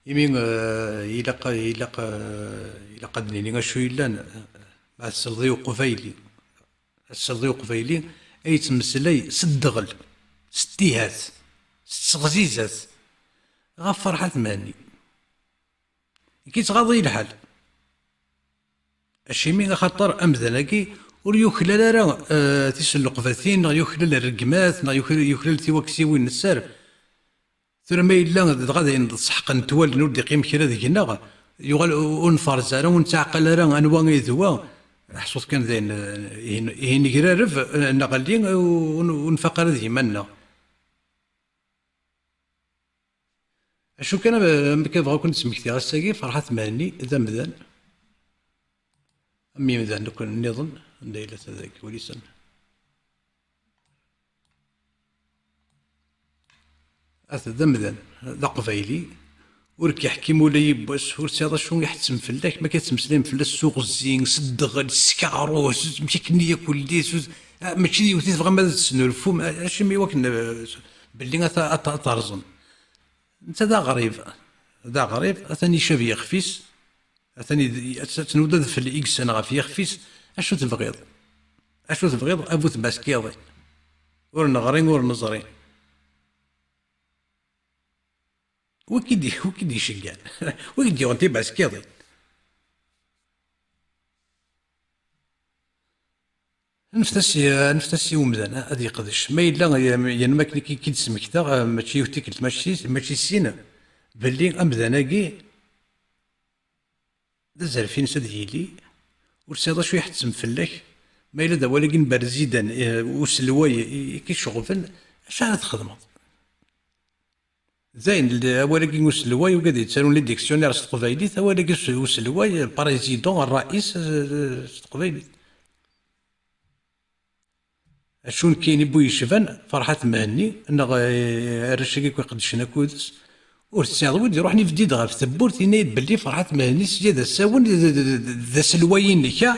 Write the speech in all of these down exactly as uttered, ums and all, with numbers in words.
Imi, eh, ilaq, ilaq, eh, ilaq ad nini acu yellan, eh, ma tesleḍ i uqbayli, ad tesleḍ i uqbayli ay yettmeslay s ddeɣl, s ttihat, s tseɣzizat, ɣef Ferḥat Mhenni. Nekk yettɣaḍ-iyi lḥal. Acimi? Axaṭer amdan-agi ur yuklal ara, eh, tiselleqbatin, neɣ yuklal rregmat, neɣ yuklal, yuklal tiwaksiwin n sser. Tura ma yella dɣa d ayen d ṣṣeḥ n twal ur d-iqqim kra deg-neɣ, yuɣal ur nferz ara, ur nettɛaqal ara anwa i d wa, ḥṣut kan d ayen, eh, ihi, ihi negrareb, eh, neɣli, eh, ur, ur nfaq ara deg yiman-nneɣ. Acu kan, am, am kan bɣiɣ ad ken-d-smektiɣ ass-agi, Ferḥat Mhenni d amdan am yimdanen akk nniḍen, anda yella tadagi wulisen. At d amdan, d aqbayli, ur k-iḥkim ula yiwwas, ur tesɛiḍ acu iḥettem fell-ak, ma k-ittmeslayen fell-as s uɣezzi, s ddeɣel, s kaɣru, s, s mkikni akk ulli, s, ah, mačči d yiwet i tebɣam ad tesnulfum, ah, acimi wakken, eh, belli ad ta-, ad ta-, ad terẓem. Netta d aɣrib, d aɣrib, atan icab yixef-is, atan id-, ad tnuda d fell i yessan ɣef yixef-is, acu tebɣiḍ? Acu tebɣiḍ a bu tbaskiḍin? Ur neɣri, ur neẓri. Wi k-id-, wi k-id-iceggan? Wi k-d-yuɣen tibaskiḍin? Aneft-as i, aneft-as i umdan ad yeqdec. Ma yella, yan, akken i k-, k-id-smektaɣ, eh, mačči yiwet tikkelt, mačči, mačči sin, belli amdan-agi d azref-ines ad yili, ur tesɛiḍ acu iḥettem fell-ak. Ma yella d awal-agi n Berzidan, eh, uselway i, i k-iceɣben, acu ara txedmeḍ? Dayen, l-, awal-agi n uselway, ugad yettarun les dictionnaires s teqbaylit, awal-agi s-, uselway, président, ṛṛayes, eh, s teqbaylit. Acu n kayen i bu yecban, Ferḥat Mhenni, neɣ, eh, arrac-agi akk iqeddcen akk yid-s, ur tesɛiḍ wid iruḥen ibedd-d ɣef tewwurt, yenna-yi-d belli Ferḥat Mhenni sya d asawen, d, d, d, d aselway-inek, ah?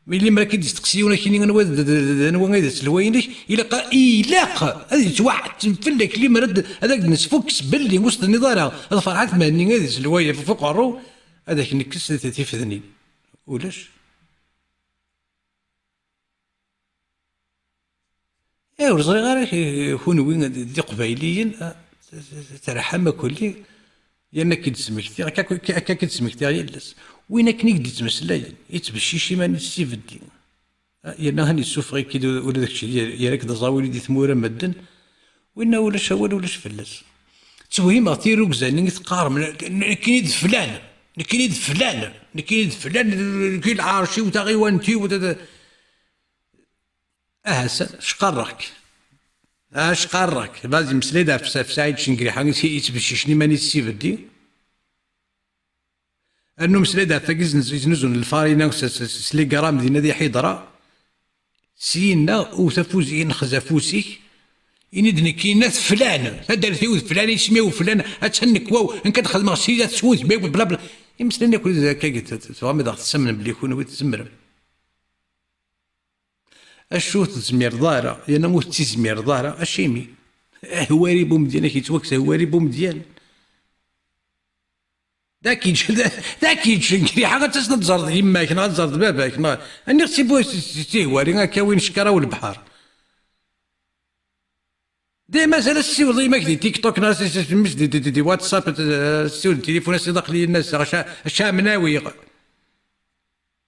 Mi limer ad k-id-isteqsi yiwen akini anwa d, d, d, d anwa ay d aselway-inek, ilaq, ilaq ad yettwaḥettem fell-ak, limer ad, ad ak-d-nesfukkes belli ur s-tenniḍ ara d Ferḥat Mhenni ay d aselway ɣef uqerru, ad ak-nekkes tifednin. Ulac. Eh, ur ẓriɣ ara k-, kunwi d, d iqbayliyen, ah, terḥam akelli, yerna k-id-smektiɣ, akka, akka, akka k-id-smektiɣ yal ass. Win akken i k-d-ittmeslayen, ittbeccic iman-is s ibeddi. Ah, yerna han yessufeɣ-ik-id ula d kečč, yer-, yerra-k d aẓawili di tmura n medden. Winna ulac awal, ulac fell-as. Ttwehhimeɣ tirrugza-nni i teqqarem, nekkini d flan, nekkini d flan, nekkini d flan, nekkini d lɛerc-iw, taɣiwant-iw, ta-, ta-, Aha, s-, cqarreɣ-k. Ah, cqarreɣ-k. Vas-y, mmeslay-d ɣef Sa-, ɣef Saɛid Cengriḥa, i s-, yettbeccicen iman-is s ibeddi. Rnu mmeslay-d ɣef wagi izn-, iznuzun lfarina s, s, s, s les grammes dinna di Ḥidra. Syin-a, wwet afus-ik, nexz afus-ik. Ini-d nekkini d flan, taddart-iw d flan, isem-iw flan, attan nekk waw, nekk ad xedmeɣ sida s wudem-iw, bla, bla. Imeslayen akk d akkagi, t-, t-, tebɣam ad aɣ-tessamnem belli kunwi tzemrem. Acu ur tezmireḍ ara, yerna ur tettizmireḍ ara, acimi? Ahwari Bumedyan, ak yettwakkes Ahwari Bumedyan. D ak-yeǧǧ, d, d ak-yeǧǧ Cengriḥa, ad taseḍ ad tẓerḍ yemma-k, neɣ ad tẓerḍ baba-k, neɣ, aniɣ si bu-, si, si, si Hwari, akka win ccekra u lebḥer. Dima mazal ad tessiwleḍ yemma-k di TikTok, neɣ s, s, s, di, di, di, di WhatsApp, ad, ad tessiwleḍ tilifun, as-tiniḍ aql-iyi nna-s, aca, aca mnawiɣ.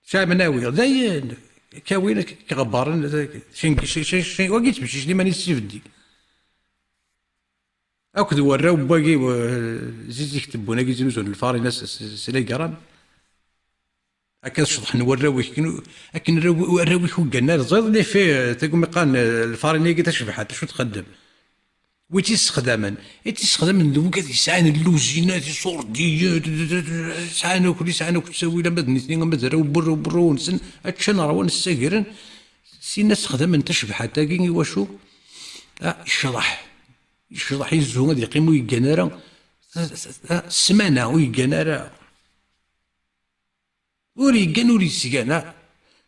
Camnawi, dayen, kawin k-, k-ɣebbaren, c-, c-, c-, c-, wagi yettbeccic liman-is s ibeddi. Akked warraw n wagi, w-, zizik tewwun agi znuzun lfarina s, s, s les grammes. Akka ad ceḍḥen warraw-ik, akken, akken arraw-, arraw-ik ur gganen ara. Ẓriḍ les faits, tagumi qqaren, eh, lfarina-agi tacebḥant, acu txeddem? Wi tt-issexdamen? I tt-issexdamen d wigad yesɛan lluzinat, iṣurdiyen, sɛan akk, sɛan akk ttawil, ama d nitni, ama d arraw n berru, berru-nsen, ad ččan, ṛwan, ssagren. Syin ad sexdamen tacebḥant-agi i wacu? Ah, icḍeḥ. Icḍeḥ izzu, ad yeqqim ur yeggan ara. Ssmana ur yeggan ara. Ur yeggan ur yesgan, ah.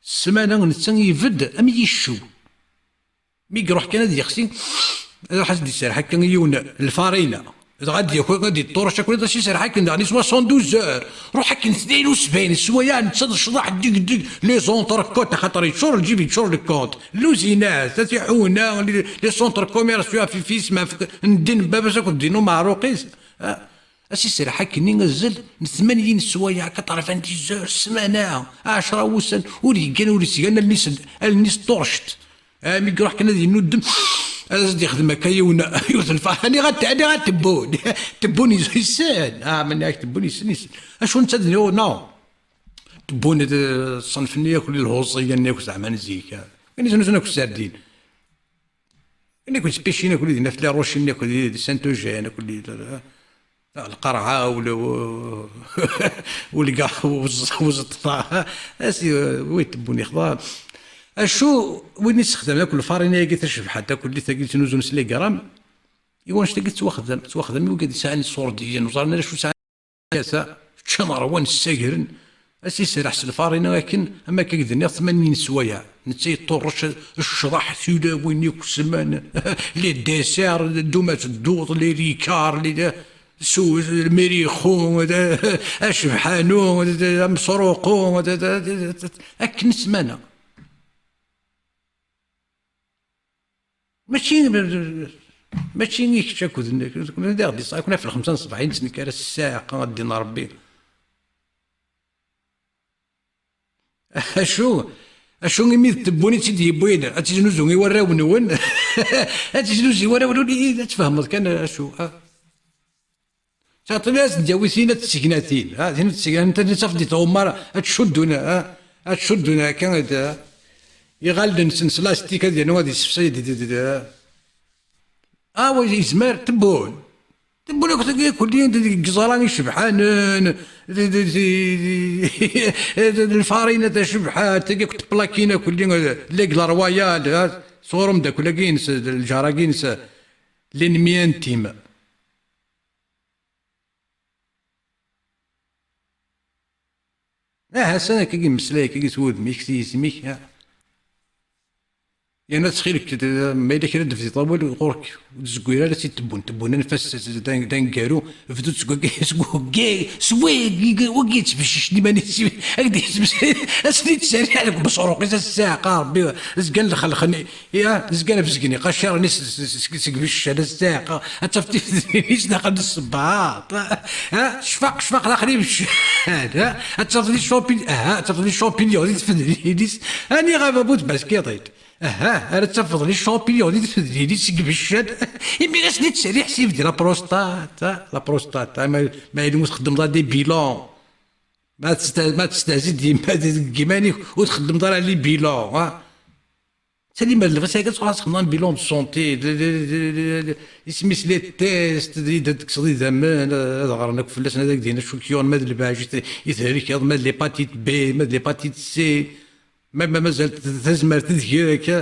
Ssmana netta ibedd am yiccew. Mi iruḥ kan ad yexsi, ad iruḥ ad s-d-iserreḥ akka i yiwen lfarina. Dɣa ad d-yaki, ad d-iṭṭurec akk, ad as-iserreḥ akken daɣen i soixante-douze heures. Ruḥ akken tnin u sebɛin sswayeɛ, netta d ccḍeḥ deg, deg les entrecôtes, axaṭer yeččur lǧib, yeččur le compte. Luzinat, a tiḥuna, les, les centres commerciaux, afifis, ma f-, n ddin n baba-s akked ddin umeɛruq-is. Ah, ad as-iserreḥ akkenni azal n tmanyin sswayeɛ, quatre-vingt-dix heures, ssmana, ɛecra wussan, ur yeggan, ur yesgan allen-is, allen-is ṭṭurcent. Ah, mi iruḥ kan ad yennuddem, ad as-d-yexdem akka yiwen, yiwet n lfa-, aniɣ ad, aniɣ ad tebbun. Tebbun yes-, yessen. Ah, mani ak tebbun yessen, yessen. Acu netta d, no. Tebbun d ṣṣenf-nni akk, lhuẓi-nni akk zeɛma n zik, ah. Kan iznuzen akk sardin. Kan akk spicin akk di naf la rochine akk di, di Saint-Eugène akk di, ah. Lqerɛa, ul-, u-, ulgaḥ, uẓ-, uẓeṭṭa. Asi, wi tebbun ixḍa. Acu, win yessexdamen akk lfarina-agi tacebḥant, akk lli tagi yettnuzun s les grammes, i wanect-agi tettwaxdam, tettwaxdam i wigad yesɛan iṣurdiyen, ur ẓrin ara acu sɛan. Kasa, ččan ṛwan, ssagren. Ad s-iserreḥ s lfarina akken, am akka i k-d-nniɣ, tmanyin sswayeɛ. Netta yeṭṭurrec ccḍeḥ, tulawin, ikesman, les desserts, dduma tedduḍ, les ricards, les, su-, lmiriku, acebḥanu, amesruqu, akken ssmana. Mačči, mačči i kečč akked nekk. Nekni d aɣ-d-yesɣa akk ɣef lxemsa n ṣṣbeḥ i nettnekkar s ssiɛqa ad d-din Ṛebbi. Acu? Acu imi d tebbun i tt-id-yewwin? Ad tt-iznuzu i warraw-nwen? Ad tt-iznuzu i warraw-nwen? I, ad tfehmeḍ kan acu, ah. Taṭṭi-, ad as-d-yawi tin ad tsegnatin, ha, tin ad tsegnatin, ad tafeḍ di tɣemmar, ad tcuddun, ha, ad tcuddun akka, ad, iɣallen-nsen s lastik, ad yernu ad yessefsay di, di, di, di. Ah, wa yezmer, tebbun. Tebbun akk tagi kulli, di, di, deg iẓra icebḥanen, di, di, di, di, di, lfarina tacebḥant, tagi akk tplakin akk kulli, l'Aigle Royal, ha, sɣur umeddakel-agi-ines, lǧar-agi-ines, l'ennemi intime. Aha, san akka i yemmeslay, akka i s wudem-ik, s yisem-ik, ha. Yerna ttxil-k, d-, ma yella kra d-bdiḍ awal ɣur-k, ur d-zeggir ara si tebbun, tebbun anef-as d, d aneggaru, bdu seg wagi, seg wagi, s wagi, wagi yettbeccic iman-is, ad d-yettbeccic, ad s-d-yettserriḥ deg ubesruq-is, ad s-ssiɛqa Rebbi, zgan lxelq-nni. Ya, zgan bezgen iqaciren-is s-, s-, s-, seg ibeccan, a ssiɛqa, ad tafeḍ tifednin-is daxel n ssebbaḍ. Ha, cfaq, cfaq daxel ibeccan. Ha, ad tafeḍ les champi-, aha, ad tafeḍ les champignons di tfednin-is. Aniɣ a baba ur tbaskiḍ-id? Aha, ara tafeḍ les champignons di tfednin-is seg ibeccan. Imi as-d-ittserriḥ sib di la prostate, ha, la prostate, ha, ma, ma yella ur txeddmeḍ ara des bilans. Ma testa-, ma testehziḍ deg yima-, deg yiman-ik, ur txeddmeḍ ara les bilans, ha. Sali ma d lbas akka txuṣ xemḍan bilan de santé, d, d, d, d, d, isem-is les tests, d, d, tekkseḍ idammen, ad ɣren akk fell-asen, ad ak-d-in acu k-yuɣen, ma d lbeɛj i t-, i thelkeḍ, ma d l'hépatite B, ma d l'hépatite C, ma, ma mazal t-, tazmert d ger akka.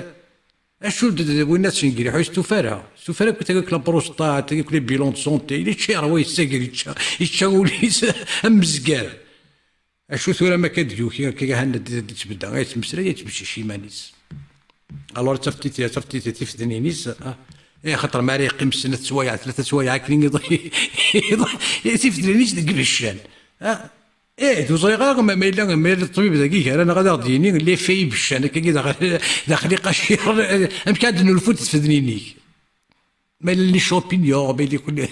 Acu d, d, winna sengriḥ, ur yestufa ara. Yestufa ara akk tagi akk la prostate, tagi akk les bilans de santé, yella ččir wa yessager, yečča, yečča ul-is am mezger. Acu tura ma akka d-yuki, akka ahan d, d, d-tbedda, ay yettmeslay, ay yettbeccic iman-is. Alors, ad tafeḍ tifednin-is, ah, eh, xaṭer mi ara yeqqim snat sswayeɛ, tlata sswayeɛ akken, iḍ-, iḍ-, tifednin-is deg ibeccan. Ah, eh, ur ẓriɣ ara ma, ma yella, ma yella ṭṭbib dagi gar-aneɣ ad aɣ-d-yini, l'effet ibeccan, akkagi daxel, daxel iqaciren, amek ad d-nulfu tifednin-ik? Ma yella les champignons, ma yella kul-,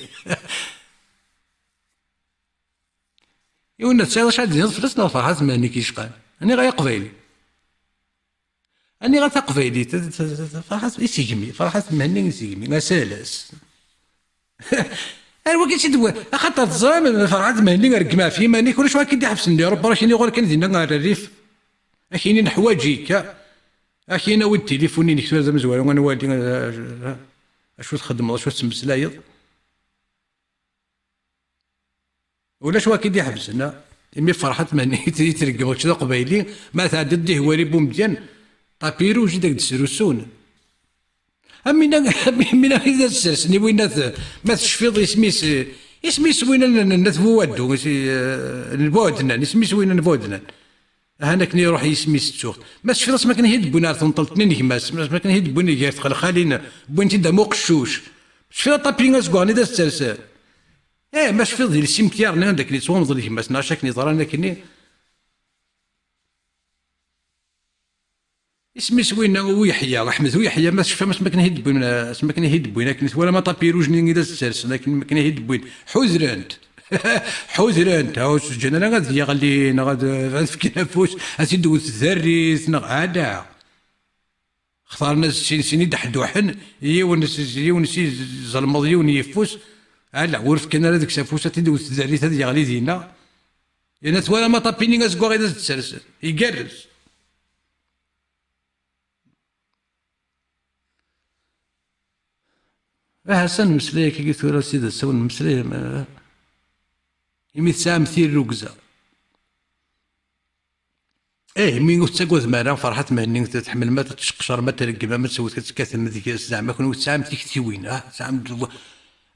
Yiwen tesɛiḍ acu ad d-tiniḍ fell-as neɣ Ferḥat Mhenni k-yecqan? Aniɣ ay aqbayli? Aniɣ a taqbaylit? Ferḥat isegmi, Ferḥat Mhenni isegmi, asalas. Ar wagi tt-id-, axaṭer teẓram, Ferḥat Mhenni, rgem ɣef yiman-ik, ulac wa k-id-iḥebsen di Europa, kini ɣur-k ad dinna ar rrif. Akini neḥwaǧ-ik, akini awi-d tilifun-inek tura d amezwaru, ad nwali, eh, acu txeddmeḍ, acu tettmeslayeḍ. Ulac wa k-id-iḥebsen, a. Imi Ferḥat Mhenni i t-, i treggem kečč d aqbayli, ma tɛeddiḍ di Hwari Bumedyan, tapi rouge i d ak-d-srusun. Amina, amina i d as-sersen i winna t-, ma tecfiḍ isem-is, isem-is winna n, n, n At Buwaddu, is-, eh, n Buɛednan, isem-is winna n Buɛednan. Ahan akken iruḥ yisem-is ttuɣ. Ma tecfiḍ asmi akken i t-id-wwin ar tenṭelt-nni n gma-s, asmi akken i t-id-wwin gar txelxalin, wwin-t-id am uqeccuc. Tecfiḍ aṭapi azeggaɣ-nni d as-sersen? Eh, ma tecfiḍ di lsimtyar-nni anda akken yettwamḍel gma-s, neɣ acu akken yeḍran akkenni? Isem-is winna Uyeḥya, Ḥmed Uyeḥya, ma tecfam asmi akken i t-id-wwin, asmi akken i t-id-wwin, akken twalam atapiruj-nni i d as-ssersen, akken, akken i t-id-wwin, ḥudren-t. Ḥudren-t, ha, ur s-ǧǧan ara ad yeɣli, neɣ ad, ad fken afus, ad t-id-wet tderrit, neɣ ala. Xtaren-as sin, sin i d-ḥedduḥen, yiwen s, yiwen s izelmeḍ, yiwen yeffus, ala, ur fkan ara deg-s afus, ad t-id-wet tderrit, ad yeɣli dinna. Yerna twalam atapi-nni azeggaɣ i d as-d-ssersen. Igerrez. Aha, s-, nmeslay akkagi tura s tidet, awen nmeslay, ma-, imi tesɛam tirrugza. Eh, mi ur tettagadem ara Ferḥat Mhenni, tḥemmlem ad tceqcrem, ad treggmem, ad tewt, ad tekkatem deg-s, zeɛma kenwi tesɛam tiktiwin, ah, tesɛam d-,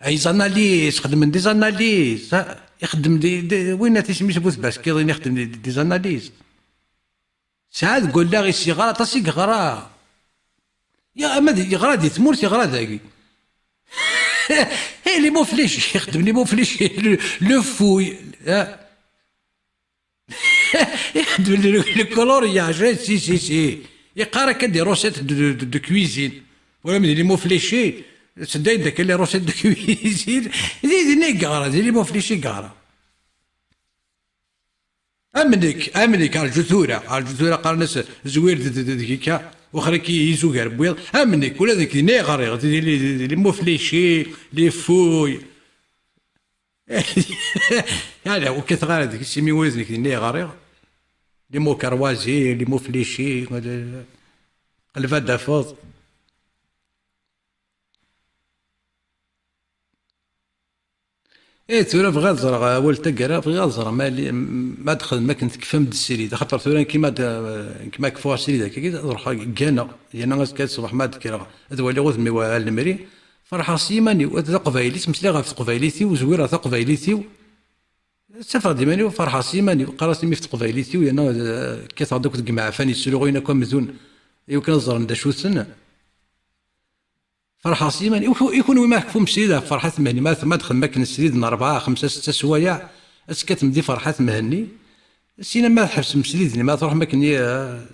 ay, les analyses, xedmen des analyses, ah, ixeddem di, di, winna tisem-is bu tbaskiḍin, ixeddem di, des analyses. Tesɛa deg wallaɣ-is yeɣra, aṭas i yeɣra. Ya, ama d-, yeɣra di tmurt, yeɣra dagi. Eh, les mots fléchés, ixeddem les mots fléchés, le, le fouille, ah. Ixeddem le, le coloriage, eh, si, si, si. Yeqqar akka des recettes de, de, de, de cuisine. Wala, mais les mots fléchés, c'est des, des, les recettes de cuisine. Di, dinna i yeɣra, di les mots fléchés i yeɣra. Am nekk, am nekk, rǧu tura, rǧu tura, qqaren-as Zwir d, d, d, d Gika, wexxer-ik i, izugar n wiḍ. Am nekk, ula d nekk dinna i ɣriɣ, di, di, di, di, les mots fléchés, les fouilles. Ala, ur kkateɣ ara deg-s, imi ula d nekk dinna i ɣriɣ. Les mots carroisés, les mots fléchés, qleb ad d-tafeḍ. Eh, tura bɣiɣ ad ẓreɣ awal taggara, bɣiɣ ad ẓreɣ ma li-, ma ad xedmeɣ akken tekfam-d srid, axaṭer tura nekk ma d-, nekk ma kfuɣ srid akka, ad ruḥeɣ gganeɣ, yerna azekka ṣṣbeḥ ma d-kkreɣ ad waliɣ udem-iw ar lemri, ferḥeɣ s yiman-iw, d aqbayli, ttmeslayeɣ ɣef teqbaylit-iw, zwireɣ taqbaylit-iw, ttafeɣ-d iman-iw, ferḥeɣ s yiman-iw, qqareɣ-as imi f teqbaylit-iw, yerna, eh, kkateɣ-d akked gma Ɛfan yesluɣuyen akk amdun, i wakken ad ẓren d acu-ten. Ferḥeɣ s yiman-iw. I ku-, i kunwi ma ḥekfum srid ɣef Ferḥat Mhenni, ma, ma d-xedmem akken srid n rebɛa, xemsa, setta swayeɛ, ad tekkatem di Ferḥat Mhenni, sina ma tḥebsem srid-nni, ma tṛuḥem akken i, eh,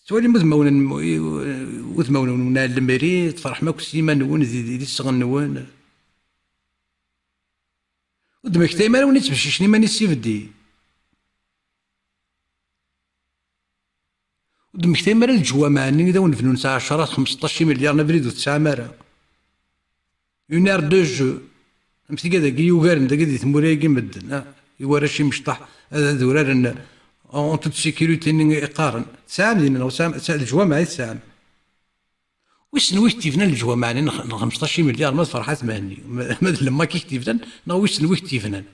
tettwalim udmawen n, i, udmawen-nwen ar lemri, tferḥem akk s yiman-nwen, di, di, di sseɣ-nwen. Ur d-tmektayem ara win yettbeccicen iman-is s ibeddi. Ur d-tmektayem ara leǧwameɛ-nni i d awen-bnun s ɛecṛa, xemseṭṭac imelyaren abrid ur tesɛam ara. Une aire de jeu. Am tigad-agi yugaren dagi di tmura-agi medden, ah, i warrac imecṭaḥ ad, ad uraren en toute sécurité-nni i qqaren. Tesɛam dinna, neɣ tesɛam, tesɛam, leǧwameɛ i tesɛam. Wissen wi k-t-ibnan leǧwameɛ-nni n x-, n xemseṭṭac imelyar, ma d Ferḥat Mhenni, ma, ma d Lemmak i k-t-ibnan, neɣ wissen wi k-t-ibnan?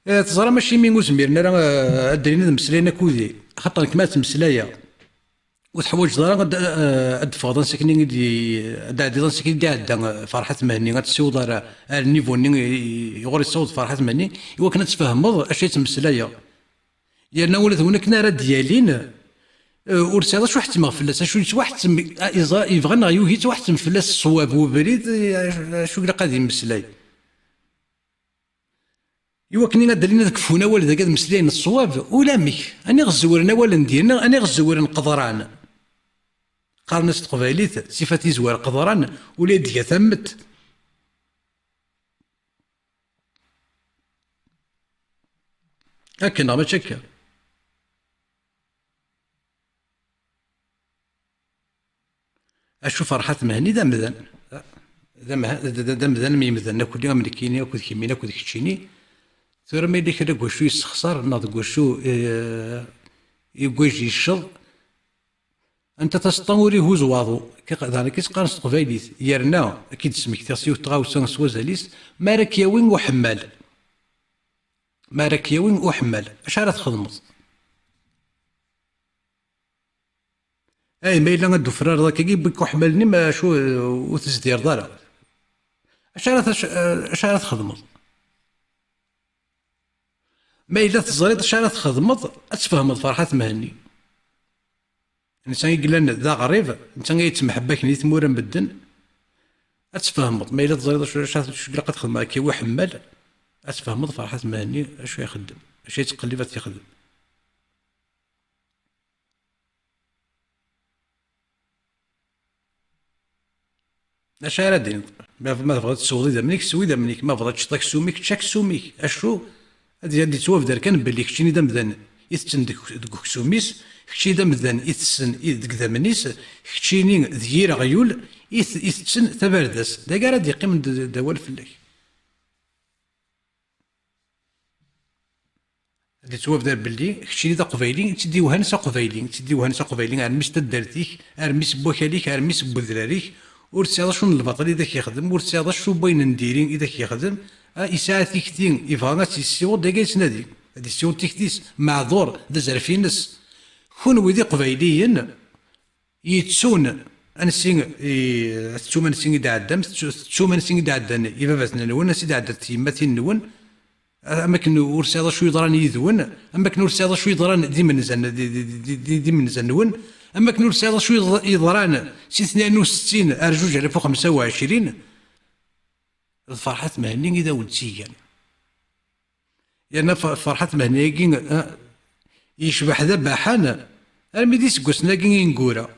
Eh, teẓram acimi ur zmiren ara, eh, ad d-alin ad mmeslayen akked-i? Axaṭer nekk ma ttmeslayeɣ, ur teḥwaǧeḍ ara ad, eh, ad d-teffɣeḍ ansi akken i d-, ad d-tɛeddiḍ ansi akken i d-iɛedda, eh, Ferḥat Mhenni, ad tessiwḍeḍ ar, ar niveau-nni i, i, i ɣur yessaweḍ Ferḥat Mhenni, i wakken ad tfehmeḍ acu i ttmeslayeɣ. Yerna ula d win akken ara d-yalin, eh, ur tesɛiḍ acu ḥettmeɣ fell-as, acu yettwaḥettem, ah, iẓra-, yebɣa neɣ yugi yettwaḥettem fell-as ṣṣwab n ubrid, eh, acu ilaq ad yemmeslay. I wakken ad d-alin ad kfun awal dagi ad meslayen ṣṣwab, ulamek, ani ɣ-zewren awalen diri, ani ɣ-zewren qeḍran. Qqaren-as s teqbaylit, sifat izwar qeḍran, ula i d-tga tammet. Akken neɣ mačči akka? Acu Ferḥat Mhenni d amdan. D amha-, d, d, d amdan am yimdanen akk-, am nekkini akked kemmini akked keččini. Tura ma yella kra deg wacu yessexṣar neɣ deg wacu, eh, yugaj yecceḍ, anta taseṭṭa ur ihuz waḍu, k-, d akken i s-qqaren s teqbaylit, yerna ad k-id-smektiɣ s yiwet tɣawsa s wazal-is, mi ara k-yawi uḥemmal. Mi ara k-yawi uḥemmal, acu ara txedmeḍ? Ay, ma yella ad d-tufrareḍ akkagi, yewwi-k uḥemmal-nni, ma acu, ur tezdireḍ ara. Acu ara tac-, acu ara txedmeḍ? Ma yella teẓriḍ acu ara txedmeḍ, ad tfehmeḍ Ferḥat Mhenni. Netta i yellan d aɣrib, netta i yettemḥebbaken di tmura n medden. Ad tfehmeḍ, ma yella teẓriḍ acu, acu, acu ilaq ad txedmeḍ akka i uḥemmal, ad tfehmeḍ Ferḥat Mhenni acu ixeddem, acu yettqellib ad t-yexdem. D acu ara d-tiniḍ? Ma, ma tebɣiḍ ad tesweḍ idammen-ik, sew idammen-ik. Ma tebɣiḍ ad teččeḍ aksum-ik, čč aksum-ik. Acu? Ad, ad yettwabder kan belli keččini d amdan itetten deg, deg uksum-is, keččini d amdan itessen i, deg idammen-is, keččini d yir aɣyul it-, itetten tabarda-s. D agi ara d-yeqqimen d, d awal fell-ak. Ad yettwabder belli keččini d aqbayli, i tt-id-iwhan s aqbayli, i tt-id-iwhan s aqbayli, armi s taddart-ik, armi s wakal-ik, armi s wedrar-ik, ur tesɛiḍ acu n lbaṭel i d ak-yexdem, ur tesɛiḍ acu n wayen n diri i d ak-yexdem. Ah, yesɛa tikti, yebɣa ad tt-yessiweḍ, d agi yettnadi. Ad yessiweḍ tikti-s, meɛdur, d azref-ines. Kunwi d iqbayliyen, yettun ansi i, tettum ansi i d-ɛeddam, tettu-, tettum ansi i d-ɛeddan ibabaten-nwen, ansi i d-ɛeddat tyemmatin-nwen, am akken ur tesɛiḍ acu yeḍran yid-wen, am akken ur tesɛiḍ acu yeḍran d imenza-, d, d, d, d, d imenza-nwen, am akken ur tesɛiḍ acu yeḍ-, yeḍran si tnayen u settin ar zuǧ alaf u xemsa u ɛecrin. D Ferḥat Mhenni i d awen-tt-igan. Yerna F-, Ferḥat Mhenni-agi, eh, yecbeḥ d abaḥan armi d iseggasen-agi ineggura.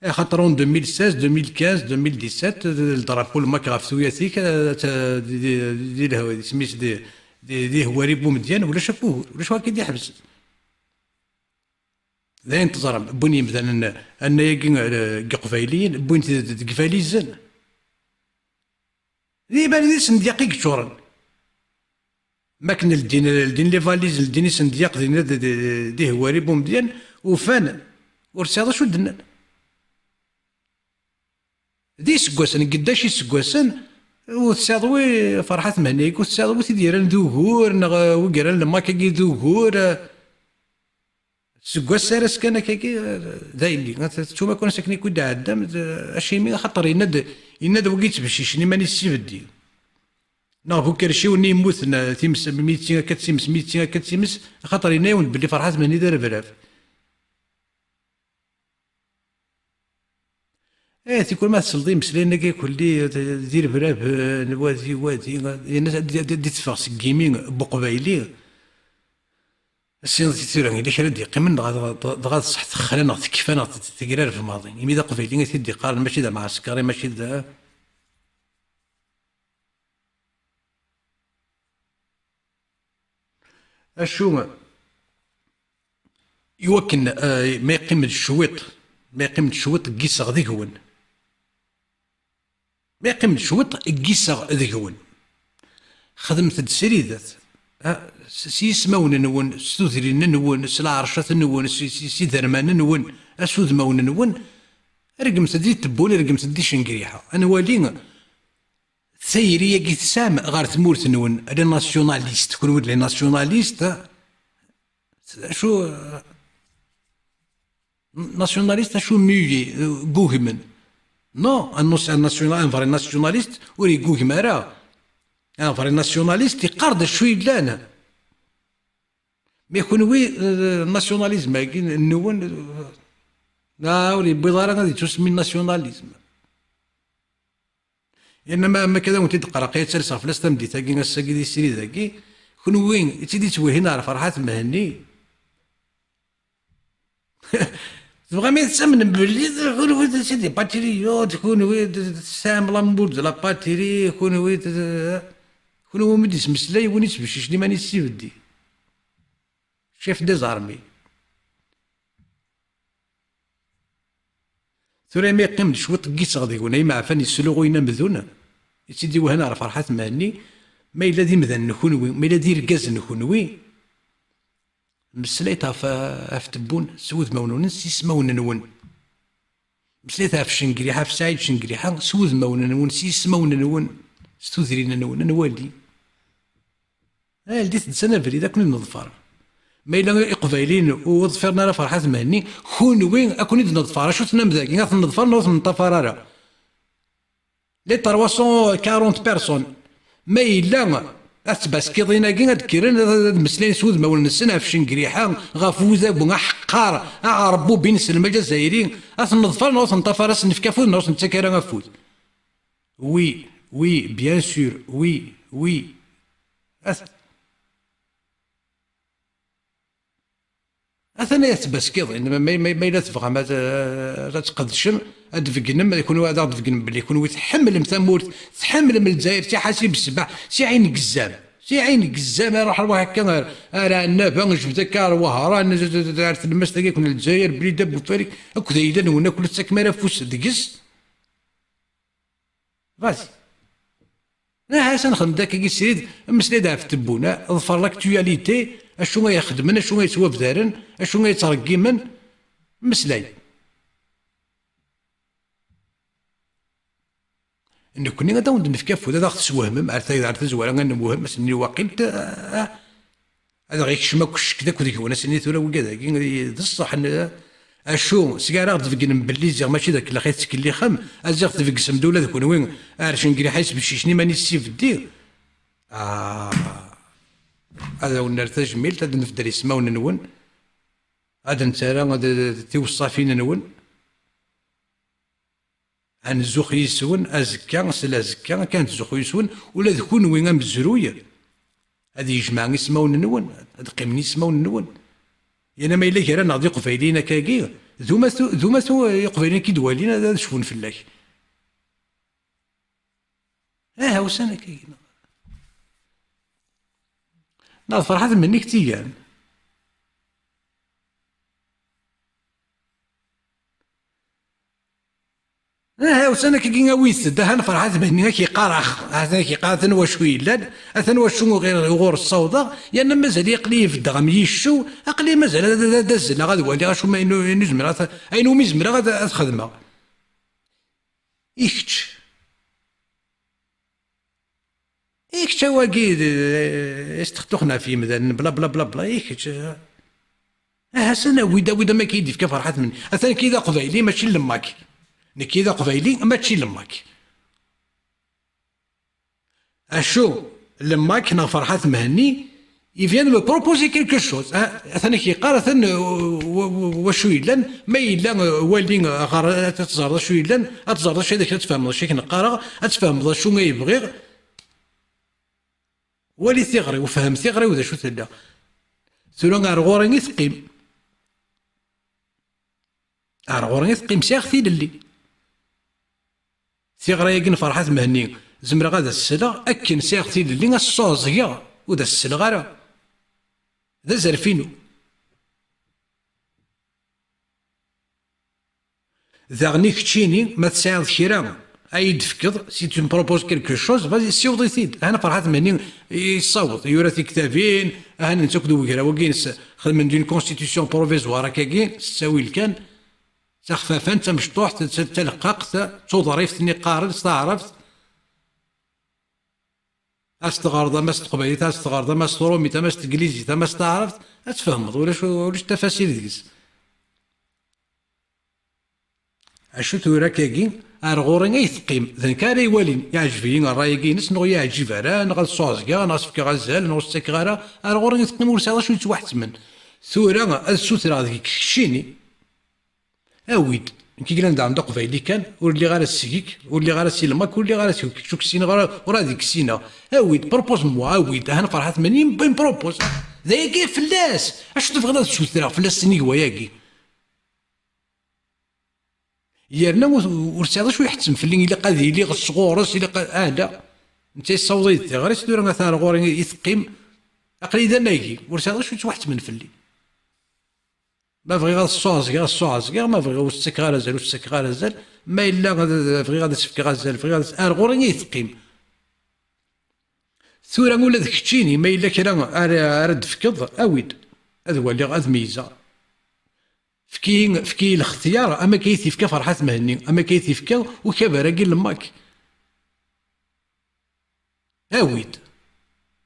Axaṭer en deux mille seize, deux mille quinze, deux mille dix-sept, d, d drapeau lmak ɣef tuyat-ik, eh, t-, di, di, di lehwa, isem-is di, di, di hwari n umedyan, ulac akk ugur, ulac wara k-id-iḥebsen. D ayen teẓram, wwin yimdanen, anna-agi, eh, n Iqbayliyen, wwin-t d, d, deg valizen. D iman-is n dyaq i yeččuren. Makken ldin, ldin les valises, ldin isendyaq dinna d, d, d, d ihwari n umedyan, ufan ur tesɛiḍ acu d-nnan. D iseggasen, geddac iseggasen, ur tesɛiḍ wi Ferḥat Mhenni, ur tesɛiḍ wi t-id-yerran d ugur, neɣ, eh, wi yerran lmak-agi d ugur, eh, seg wass ar ass kan akkagi, eh, d ayen-nni. Tettum akk ansa akken i d-tɛeddam, d, acimi? Axaṭer yenna-d, yenna-d wagi yettbeccicen iman-is s ibeddi. Neɣ bu kerciw-nni yemmuten, eh, times, mi yetti akka d times, mi yetti akka d times, axaṭer yenna-yawen-d belli Ferḥat Mhenni d arebrab. Eh, tikwal ma tesleḍ i imeslayen-agi kulli, d, d irebrab, eh, n wadi, wadi, yenna ad, ad, ad d-teffeɣ seg yimi n uqbayli. Ass-nni tura, yella kra d-yeqqimen, dɣa, dɣa, dɣa, dɣa d ṣṣeḥ texla neɣ tekfa neɣ t-, tegrareb maḍi. Imi d aqbayli i t-id-iqqaren, mačči d amɛeskari, mačči d, acu, i wakken, eh, ma yeqqim-d cwiṭ, ma yeqqim-d cwiṭ, ggiseɣ deg-wen. Ma yeqqim-d cwiṭ, ggiseɣ deg-wen. Xedmet-d sridat, ah, s, s yismawen-nwen, s tudrin-nwen, s lɛercat-nwen, s, s, s iderman-nwen, ah, s udmawen-nwen. Regmet-d di tewwura, regmet-d di ccengriḥa. Ad nwali tayri-agi tesɛam ɣer tmurt-nwen, les nationalistes, kunwi d les nationalistes, ah, acu, ah, nationaliste acu muet, eh, ggugmen. Non, un, un national-, un vrai nationaliste ur yeggugem ara. Un vrai nationaliste yeqqar-d acu yellan. Mais kunwi, eh, nationalisme-agi nwen, eh, ah, ur yewwiḍ ara ad yettusemmi nationalisme. Yerna ma, ma akka ad awen-t-id-qqareɣ, ad tt-alseɣ fell-as tameddit-agi, ass-agi di srid-agi, kunwi i tt-id-ittwehhin ɣer Ferḥat Mhenni. Tebɣam ad tettamnem belli d, kunwi d, c'est des patriotes, kunwi d, d, tesɛam l'amour de la patrie, kunwi d, d, kunwi umi d-ismeslay win ittbeccicen iman-is s ibeddi. Chef des armées. Tura imi yeqqim-d cwiṭ n yiseɣ deg-wen, ay meɛfan yesluɣuyen amdun, i tt-id-iwehhan ɣer Ferḥat Mhenni, ma yella d imdanen n kunwi, ma yella d irgazen n kunwi, mmeslayet ɣef, ɣef Tebbun s wudmawen-nwen, s yismawen-nwen. Mmeslayet ɣef Cengriḥa, ɣef Saɛid Cengriḥa, s wudmawen-nwen, s yismawen-nwen, s tudrin-nwen, ad nwali. Ldit-d s anabrid, ad ken-id-neḍfer. Ma yella Iqbayliyen ur ḍfiren ara Ferḥat Mhenni, kunwi ad ken-id-neḍfer. Acu tennam dagi? Ad ten-neḍfer neɣ ur ten-neṭṭafar ara? Les trois cent quarante personnes. Ma yella At tbaskiḍin-agi ad d-kkren ad, ad meslayen s wudmawen-nsen ɣef Cengriḥa, ɣef udabu aḥeqqar, aɛerbubi-nsen maǧ azzayri, ad ten-neḍfer neɣ ur ten-neṭṭafar, ad sen-nefk afud neɣ ur sen-nettak ara afud. Oui, oui, bien sûr, oui, oui. At-, Atan ay at tbaskiḍin, ma, ma, ma, ma yella tebɣam ad, ad tqedcem, ad d-tbeggnem, kunwi ad aɣ-d-tbeggnem belli kunwi tḥemmlem tamurt, tḥemmlem Lezzayer, si ḥasib ssbeḥ, si ɛin gezzam, si ɛin gezzam, aruḥ, aruḥ akka ar, ar Ɛennaba, jbed akka ar Wehran, ar tlemmast-agi akk n Lezzayer, Blida, Bufarik, akked ayla-nwen akk, ur tettakem ara afus deg-s. Vas-y. Aha, s nexdem-d akkagi srid, mmeslay-d ɣef tewwuna, ḍfer l'actualité, acu ay xedmen, acu ay ttwabdaren, acu ay ttṛeggimen, mmeslay. Nekkni ad awen-d-nefk afud, ad aɣ-teswehmem ar tayda, ar tazwara, ad nemwehhem, ass-nni waqil, ah, ah, ad aɣ-yekcem akk ccek d akk deg-wen, ass-nni tura wigad-agi, d ṣṣeḥ, n-, acu, seg ara aɣ-d-tbeggnem belli ziɣ mačči d akellex i tettkellixem, ad ziɣ tbeggcem-d ula d kunwi, ar Cengriḥa yesbeccicen iman-is s ibeddi. Ah, ad awen-nerr tajmilt, ad nbeddel ismawen-nwen, ad nettarra d, d, d tiweṣṣafin-nwen. Ad nzux yis-wen azekka s lazekka, akka ad nzux yis-wen, ula d kunwi amezruy ad yejmeɛ ismawen-nwen, ad qqimen yismawen-nwen. Yerna ma yella gar-aneɣ d Iqbayliyen akkagi, d umatu, d umatu Iqbayliyen akka i d-walin ad, ad cfun fell-ak. Aha, usan akkagi. Neɣ d Ferḥat Mhenni i k-tt-igan. Aha, usan akkagi, awit-d, aha, n Ferḥat Mhenni, ad k-yeqqar ax, atan ad k-yeqqar, atan wacu yellan, atan wacu ɣur, ɣur ssawḍeɣ, yerna mazal-iyi aql-iyi beddeɣ am yiccew, aql-iyi mazal ad, ad, ad azzleɣ ad waliɣ acu ma inu, inu zemreɣ ad, ayen umi zemreɣ ad, ad xedmeɣ. I kečč? I kečč a wagi d, d, istextuxen ɣef yimdanen, bla, bla, bla, bla, i kečč? Aha, s-, awi-d, awi-d ama k-id-ifka Ferḥat Mhenni. Atan nekki d aqbayli, mačči n Lemmak. Nekki d aqbayli, mačči n Lemmak. Acu, Lemmak neɣ Ferḥat Mhenni, il vient de me proposer quelque chose. Ah, atan ak-yeqqar, atan, uh, w-, w-, wacu yellan, ma yella, uh, wali, uh, ɣer, ad teẓreḍ acu yellan, ad teẓreḍ acu ad ak-, ad tfehmeḍ acu i k-neqqareɣ, ad tfehmeḍ acu ay bɣiɣ. Wali tiɣri-w, fhem tiɣri-w d acu tella. Tura ar ɣur-i i teqqim. Ar ɣur-i i teqqim, sɛiɣ tilelli. Tiɣri-agi n Ferḥat Mhenni, zemreɣ ad as-sleɣ, akken sɛiɣ tilelli, ad s-sɛuẓgeɣ, ur d as-sleɣ ara. D azref-inu. Daɣen i keččini, ma tesɛiḍ kra ay d-tefkeḍ, si tu me proposes quelque chose, vas-y, ssiweḍ-it-id. Ahan Ferḥat Mhenni yessaweḍ, yura tiktabin, ahan netta akked ugraw-agi-ines xedmen-d une constitution provisoire akkagi, s ttawil kan, d taxfafant, d tamecṭuḥt, d ta-, d taleqqaqt, d tuḍrift-nni qqaren s taɛrabt. Ad s-teɣreḍ ama s teqbaylit, ad s-teɣreḍ ama s trumit, ama s teglizit, ama s taɛrabt, ad tfehmeḍ, ulac, ulac tafasil deg-s. Acu tura akkagi, ar ɣur-i ay teqqim, d nekk ara iwalin, iɛǧeb-iyi ṛṛay-agi-ines, neɣ ur yi-yeɛǧib ara, neɣ ad sɛuẓgeɣ, neɣ ad s-fkeɣ azal, neɣ ur s-ttakeɣ ara, ar ɣur-i ay teqqim, ur sɛiɣ acu yettwaḥettmen. Tura ad sutreɣ deg-k keččini, awi-d. Nekk i yellan daɣen d aqbayli kan, ur lliɣ ara seg-k, ur lliɣ ara si Lmak, ur lliɣ ara seg-k, kečč ur k-ssineɣ ara, ur ad k-ssineɣ. Awi-d, propose-moi, awi-d, ahan Ferḥat Mhenni, m-, m-, propose. D ayagi fell-as! Acu tebɣiḍ ad sutreɣ fell-as sennig wayagi? Yerna ur, ur sɛiɣ d acu iḥettem fell-i, ilaq ad iliɣ sɣur-s, ilaq ad, ah, la. Netta yessaweḍ-iyi-d tiɣri-s, tura atan ar ɣur-i i teqqim. Aql-iyi d anagi, ur sɛiɣ d acu yettwaḥettmen fell-i. Ma bɣiɣ ad sɛuẓgeɣ, ad sɛuẓgeɣ, ma bɣiɣ ur s-ttakeɣ ara azal, ur s-ttakeɣ ara azal, ma yella ad, ad, bɣiɣ ad as-fkeɣ azal, bɣiɣ ad as-, ar ɣur-i i teqqim. Tura ula d keččini, ma yella kra ara, ara d-tefkeḍ, awi-d. Ad waliɣ, ad meyyzeɣ. Efk-iyi, efk-iyi lextyar, am akka i t-yefka Ferḥat Mhenni, am akka i t-yefka ukabar-agi n Lmak. Awi-d.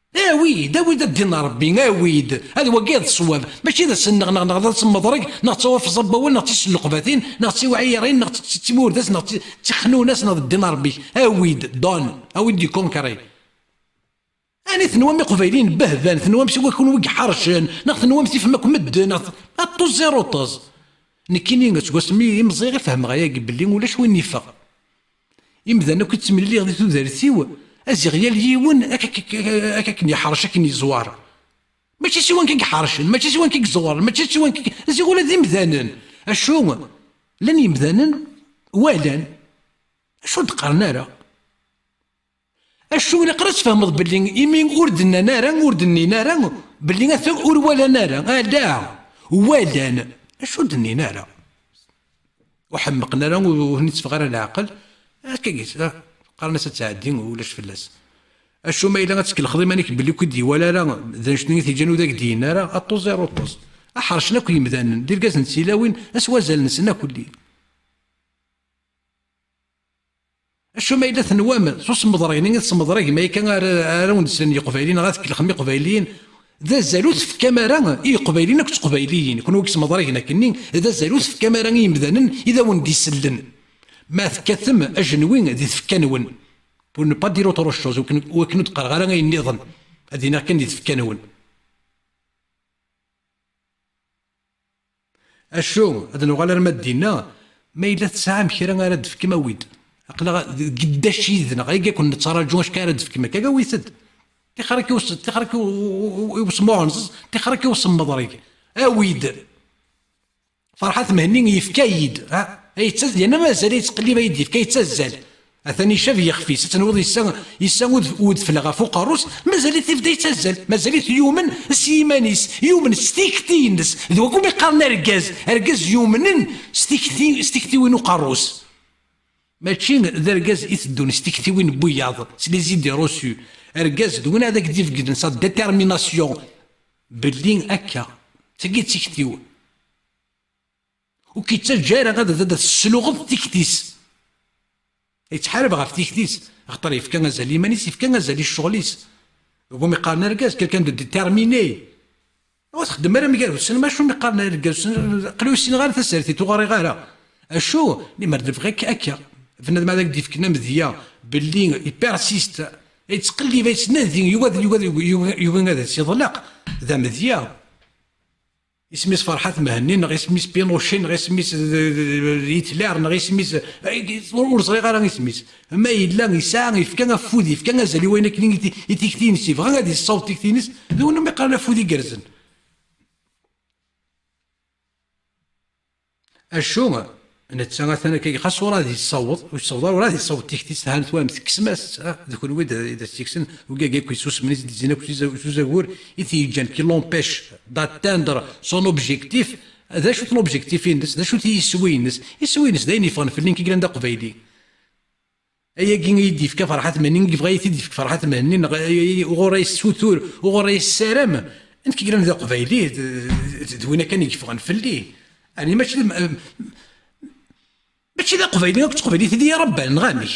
Awi-d, awi-d a ddin n Ṛebbi, awi-d. Ad wagi d ṣṣwab. Mačči d asenneɣ neɣ, neɣ d asemmeḍreg, neɣ d tawafẓa n wawal, neɣ d tiselleqbatin, neɣ d tiwɛirin, neɣ d, d, d timurdas, neɣ d ti-, d tixnunas, neɣ d ddin n Ṛebbi. Awi-d, donne. Awi-d du concret. Tenwam iqbayliyen behban, tenwam siwa kunwi i iḥercen, neɣ tenwam tifem akk medden, neɣ t-, aṭṭuz ziruṭṭez. Nekkini, seg wasmi i meẓẓiɣ, i fehmeɣ ayagi belli ulac win yeffeɣ. Imdanen akk i ttemliliɣ di tudert-iw, aziɣ yal yiwen ak-, ak-, ak-, ak-, akken yeḥrec, akken yeẓwar. Mačči siwan kan i iḥercen, mačči siwan kan i yeẓwaren, mačči siwan kan i, aziɣ ula d imdanen. Acu? Llan yimdanen, walan. Acu ur d-qqaren ara? Acu ilaq ara tfehmeḍ belli imi ur d-nnan ara, ur d-nnin ara, belli ata ur walan ara? Ala, walan. Acu ur d-nnin ara? Ur ḥemmqen ara, ur, ur ten-itteffeɣ ara leɛqel. Akka gis, ah, qqaren-as ad tɛeddi, ulac fell-as. Acu ma yella ad tkellxeḍ iman-ik belli ur k-id-iwala ara, d anect-nni i t-iǧǧan ur d ak-d-yenni ara, aṭṭuz ziruṭṭez. Aḥercen akk yimdanen, d irgazen d tilawin, s wazal-nsen akk lli. Acu ma yella tenwam s usemmeḍreg-nni i tesmeḍragem akka ara, ara wen-d-slen Yiqbayliyen, neɣ ad tkellxem Iqbayliyen? D azal ur tefkam ara i Yiqbayliyen akked Teqbayliyin, kunwi i yesmeḍragen akkenni, d azal ur tefkam ara i yimdanen i d awen-d-isellen. Ma tekkatem ajenwi di tfekka-nwen, pour ne pas dire autre chose, wakken, wakken ur d-qqareɣ ara ayen nniḍen, ad iniɣ kan di tfekka-nwen. Acu, ad nuɣal arma d dinna? Ma yella tesɛam kra ara d-tefkem, awi-d. Aql-aɣ deg ddac yid-neɣ, ay ken-nettraǧu, acka ara d-tefkem akka, awit-d. Tixer-ik i us-, tixer-ik i u-, u-, u-, i usmuɛenẓeẓ, tixer-ik i usemmeḍreg. Awi-d. Ferḥat Mhenni yefka-yi-d, ha? Ay yettaz-, yerna mazal yettqellib, ay d-yefka, yettazzal. Atan icab yixef-is, ad tenwiḍ yessa, yessa ud-, udfel ɣef uqerru-s, mazal-it ibda yettazzal, mazal-it yumen s yiman-is, yumen s tikti-ines, d wakum i qqaren argaz, argaz yumnen s tikti, s tiktiwin uqerru-s. Mačči d argaz i teddun s tiktiwin n wiyaḍ, s les idées reçues. Argaz d win ad ak-d-ibegden sa détermination belli akka, d tagi d tikti-w. Ur k-yettaǧǧa ara ad, ad, ad tesluɣeḍ tikti-s. Yettḥarab ɣef tikti-s, axaṭer yefka azal i yiman-is, yefka azal i ccɣel-is. Wumi qqaren argaz, quelqu'un de déterminé. Ur txeddem ara mgal ussan, macu mi qqaren argaz, aql-i ur ssineɣ ara tasertit, ur ɣriɣ ara. Acu? Limer d lebɣi akka, akka. Bnadem ad ak-d-yefken amedya, belli ipersiste, yettqellib, yettnadi, yugi ad, yugi ad, yugi, yugi ad as-yeḍleq. D amedya. Isem-is Ferḥat Mhenni, neɣ isem-is Pinochet, neɣ isem-is, eh, Hitler, neɣ isem-is, eh, ur, ur ẓriɣ ara isem-is. Ma yella yesɛa, yefka afud, yefka azal i wayen akken i ti-, i tikti-ines, yebɣa ad yessaweḍ tikti-ines, d win umi qqaren afud igerrzen. Acu? Netta atan akka, xas ur ad yessaweḍ, ur yessaweḍ ara, ur ad yessaweḍ tikti-s, than twam, tekksem-as-tt, ah, d kunwi i d, i d as-yekksen, ugagi akk yessusmen, i s-d-izzin akk s uza-, s uzagur, i t-yeǧǧan, qui l'empêche d'atteindre son objectif. D acu-t l'objectif-ines? D acu-t yiswi-ines? Iswi-ines d ayen yeffɣen fell-i nekk i yellan d aqbayli. Ayagi i yi-d-yefka Ferḥat Mhenni, i yebɣa i t-id-yefk Ferḥat Mhenni, neɣ, eh, uɣur ay yessutur, uɣur ay yessaram, nekk i yellan d aqbayli, d, d, d win akan i yeffɣen fell-i. Ɛni mačči d, mačči d aqbayli akk d teqbaylit i d iyi-rebban, neɣ amek?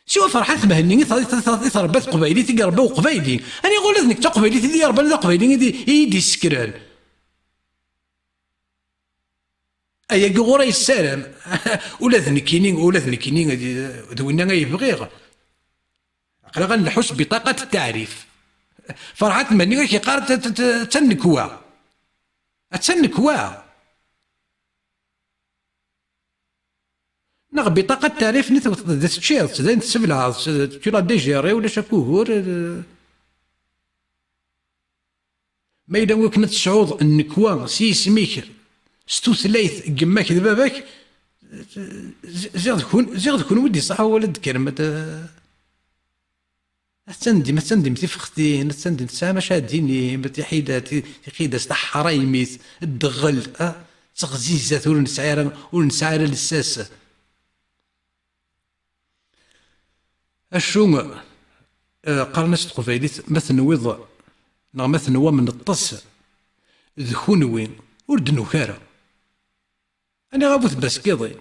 Siwa Ferḥat Mhenni i t-, i t-, i t-, i tṛebba teqbaylit, i iṛebba uqbayli. Aniɣ ula d nekk d taqbaylit i d iyi-rebban, d aqbayli i d, i yi-d-issekren. Ayagi ɣur-i yessaram. Ula d nekkini, ula d nekkini, d, d winna ay bɣiɣ. Aql-aɣ ad nleḥḥu s biṭaqa n teɛrif. Ferḥat Mhenni ak-yeqqar, t-, t-, t-, attan nekwa. Attan nekwa. Neɣ biṭaqa n tarif-nni tewteḍ-d teččiḍ-tt, d ayen tesseblaɛeḍ, tu l'as dégéré, ulac akk ugur. Ma yella wakken ad tesɛuḍ nnekwa s yisem-ik, s tutlayt n yemma-k d baba-k, zi-, ziɣ d kun-, ziɣ d kunwi d-iṣaḥ wawal ad d-tekkrem, ad, Attan dim, attan dim tifextin, attan dim tesɛam acu ad d-tinim, tiḥidat, tixidas, taḥraymit, ddɣel, ah, d teɣzizat ur nesɛi ara, ur nesɛi ara lsas. Acu, eh, qqaren-as s teqbaylit, ma tenwiḍ, neɣ ma tenwam neṭṭes, d kunwi, ur d-nuki ara. Aniɣ a bu tbaskiḍin?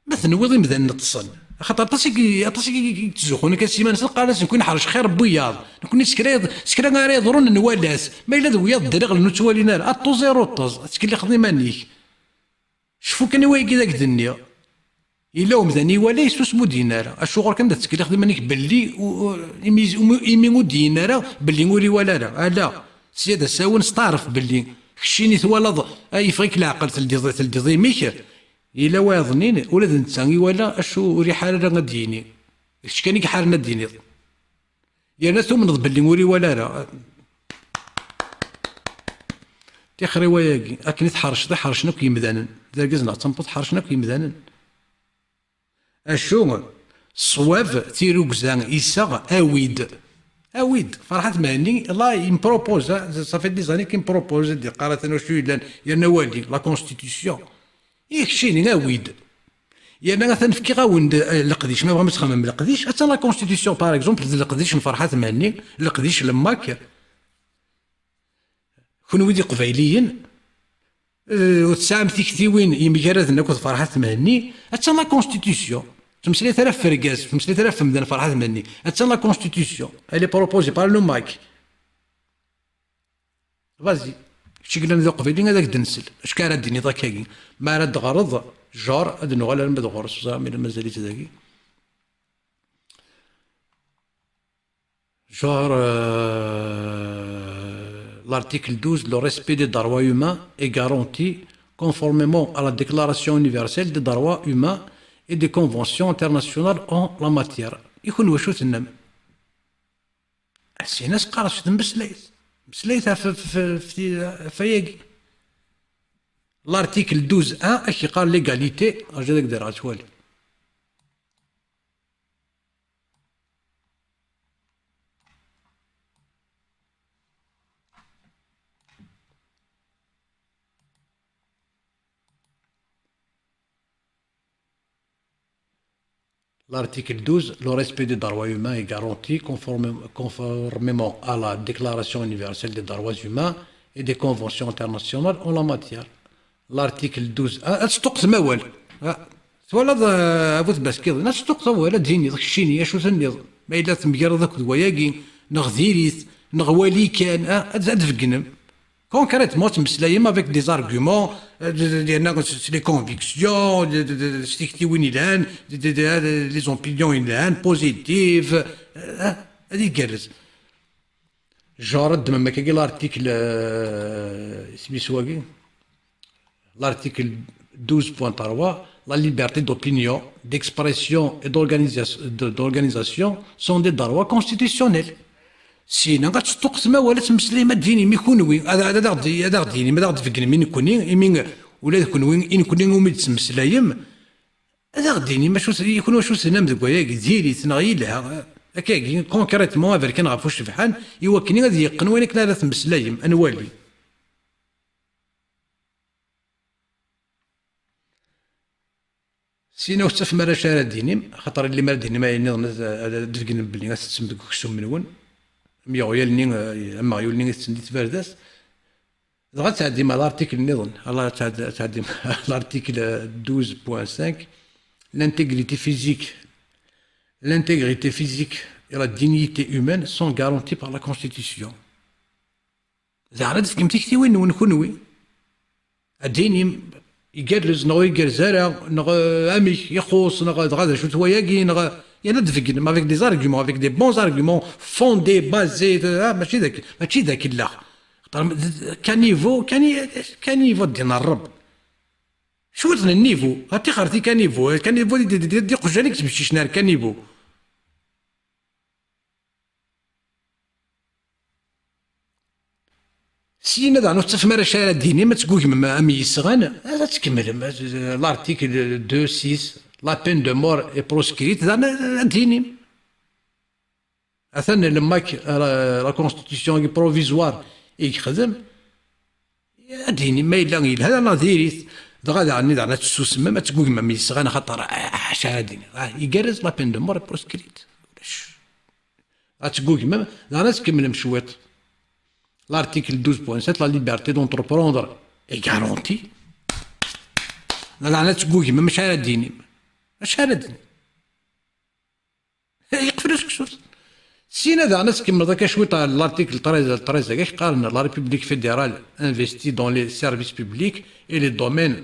Ma tenwiḍ imdanen ṭṭsen, axaṭer aṭas i, aṭas i, i, i yettzuxxun akka s yiman-nsen, qqaren-as nekkni neḥrec xir n wiyaḍ, nekkni s kra, s kra ara yeḍrun nwala-t, ma yella d wiyaḍ ddreɣlen ur ttwalin ara, aṭṭuẓ iruṭṭeẓ, ad ttkellixeḍ iman-ik. Cfu kan i wayagi i ak-d-nniɣ. Yella umdan iwala, yessusem, ur d-yenni ara. Acuɣer kan da tettkelliḥeḍ iman-ik belli u-, u-, imi, imi, imi ur d-yenni ara belli ur iwala ara? Ala, sya d asawen, steɛref belli keččini twalaḍ, ah, yeffeɣ-ik leɛqel, teldiḍ, teldiḍ imi-k. Yella wayeḍnin, ula d netta iwala, acu ur iḥar ara ad d-yini. D kečč kan i iḥaren ad d-yiniḍ. Yerna tumneḍ belli ur iwala ara. Tixri wayagi, akken i tḥerceḍ, i ḥercen akk yimdanen. D argaz neɣ d tameṭṭut, ḥercen akk yimdanen. Acu? Ṣṣwab, tirugza, iseɣ, awi-d. Awi-d. Ferḥat Mhenni, là, il me propose, hein, ça fait des années qu'il me propose, ad d-iqqar atan acu yellan, yerna wali, la constitution. I keččini, awi-d. Yerna atan fkiɣ-awen-d, eh, leqdic, ma tebɣam ad txemmem leqdic, attan la constitution, par exemple, d leqdic n Ferḥat Mhenni, leqdic n lemmak. Kenwi d iqbayliyen, eh, ur tesɛam tiktiwin yemgaraden akked Ferḥat Mhenni, attan la constitution. Ur ttmeslayet ara ɣef urgaz, ur ttmeslayet ara ɣef umdan Ferḥat Mhenni. Attan la constitution. Elle est proposée par le MAK. Vas-y. Kečč i yellan d aqbayli ad ak-d-nsel. Acu ara d-tiniḍ akkagi? Ma ara d-teɣreḍ, genre, ad nuɣal arma d ɣur-s, ẓriɣ mi mazal-itt dagi. Genre, euh, l'article douze, le respect des droits humains est garanti conformément à la Déclaration universelle des droits humains et des conventions internationales en la matière. I kenwi acu tennam? Sin-as qqareɣ s tmeslayt. Meslayt ɣef, ɣef, ɣef, ɣef wayagi. L'article douze un, ak yeqqar l'égalité, rǧu ad ak-d-rreɣ ad twali. L'article douze, le respect des droits humains est garanti conforme-, conformément à la Déclaration universelle des droits humains et des conventions internationales en la matière. L'article douze, ah, ad tesṭuqqtem awal. Ah, twalaḍ, ah, a bu tbaskiḍin, ad tesṭuqqteḍ awal, ad d-tiniḍ keččini, acu tenniḍ? Ma yella temgareḍ akked wayagi, neɣ diri-t, neɣ wali kan, ah, ad, ad tbeggnem. Concrètement, tettmeslayem avec des arguments, euh, de, de, de, de, les convictions, de, de, de, s tiktiwin yelhan, de, de, de, de, les opinions yelhan, positives, euh, ad igerrez. Genre, ddmem akkagi l'article, euh, isem-is wagi? L'article douze point trois, la liberté d'opinion, d'expression et d'organisa-, de, d'organisation sont des droits constitutionnels. Sina, ad tesṭuqqtem awal, ad temmeslayem, ad d-tinim i kunwi, ad, ad, ad aɣ-d-, ad aɣ-d-tinim, ad aɣ-d-tbeggnem i nekkni, imi ula d kunwi, i nekkni umi d-temmeslayem, ad aɣ-d-tinim acu s-, i kunwi acu tennam deg wayagi, diri-t neɣ yelha, akkagi, concrètement, aberkan ɣef ucebḥan, i wakken ad yeqqen wayen akken ara temmeslayem, ad nwali. Sina ur tettafem ara acu ara d-tinim, axaṭer limer ad d-tinim ayen nniḍen, ad, ad, ad d-tbeggnem belli ad tettem deg uksum-nwen. Am yeɣyal-nni, eh, am weɣyul-nni i tetten di tbardas. Dɣa ad tɛeddim ar l'article nniḍen. Allah, ad tɛed-, ad tɛeddim ar l'article douze point cinq, l'intégrité physique. L'intégrité physique et la dignité humaine sont garanties par la Constitution. Daɣen ad d-tefkem tiktiwin-nwen kunwi. Ad d-tinim igerrez neɣ ur igerrez ara, neɣ, eh, amek ixuṣ, neɣ dɣa d acu-t wayagi, neɣ, yerna ad d-tbeggnem avec des arguments, avec des bons arguments fondés, basés, ah, mačči d ak-, mačči d akellax. Xaṭer d, d, caniveau, cani-, caniveau d din Ṛṛebb. Cwiṭ n nnivu, ha tixert i caniveau, caniveau d, d, d, d iqjan i yettbeccicen ar caniveau. Syin daɣen ur tettafem ara acu ara d-tinim, ad teggugmem am yisɣan, ad tkemmlem, l'article deux six, la peine de mort est proscrite, daɣen ad d-tinim. Atan lemmak, la, la constitution provisoire i yexdem, ad d-tinim ma yella yelha neɣ diri-t. Dɣa daɣen, daɣen ad tessusmem, ad teggugmem yisɣan, axaṭer, ah, acu ara d-tiniḍ? Ah, igerrez, la peine de mort est proscrite. Ulac. Ad teggugmem, daɣen ad tkemmlem cwiṭ. L'article douze point sept, la liberté d'entreprendre est garantie. Daɣen ad teggugmem, acu ara d-tinim? Acu ara d-tinim? Yeqfel useksut. Syin daɣen ad tkemmleḍ akka cwiṭ ɣer l'article treize, treize agi qqaren: la République fédérale investit dans les services publics et les domaines